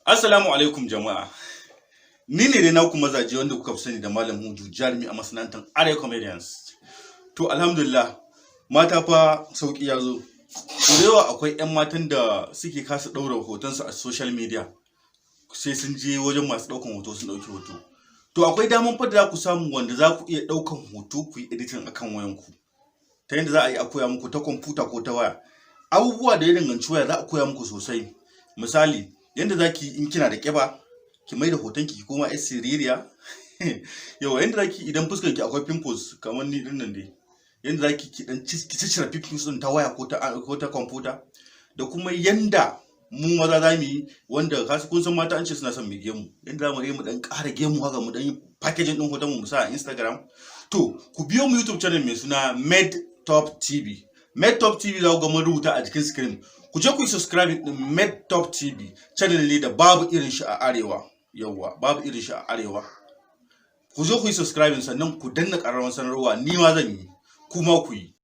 Assalamu alaikum, jama'a. Ni ne dai naku mazaje wanda kuka fi sani da Malam Hudu, jarumi a masana'antar Arewa Comedians. To, alhamdulillah, mata fa sauki ya zo. Da yawa akwai 'yan matan da suke kasa ɗaura hotonsu a social media, sai sun je wajen masu ɗaukan hoto sun ɗauki hoto. To, akwai daman fa da za ku samu wanda za ku iya ɗaukan hoto ku yi editing akan wayanku. Ta yadda za a yi a koya muku ta kwamfuta ko ta waya. Abubuwa da ya danganci waya za a koya muku sosai. Misali, yanda za ki in kina da ƙiba, ki mai da hotonki ki koma 'yar siririya. Yauwa, yanda za ki idan fuskarki akwai pimples kamar ni ɗin nan dai, yanda za ki ki dan ki ciccire pimples ɗin ta waya ko ta kwamfuta, da kuma yanda mu maza za mu yi wanda kun san mata an ce suna son mu gemu, yanda za mu yi mu dan ƙara gemu haka, mu dan yi packaging ɗin hoton mu mu sa a Instagram. To, ku biyo mu YouTube channel mai suna Med Top TV. Med Top TV za ku ga mun rubuta a jikin screen. Ku je ku yi subscribe din Med Top TV, channel ne da babu irin shi a arewa. Yauwa, babu irin shi a arewa. Ku zo ku yi subscribing, sannan ku danna ƙararrawar sanarwa. Ni ma zan yi, kuma ku yi.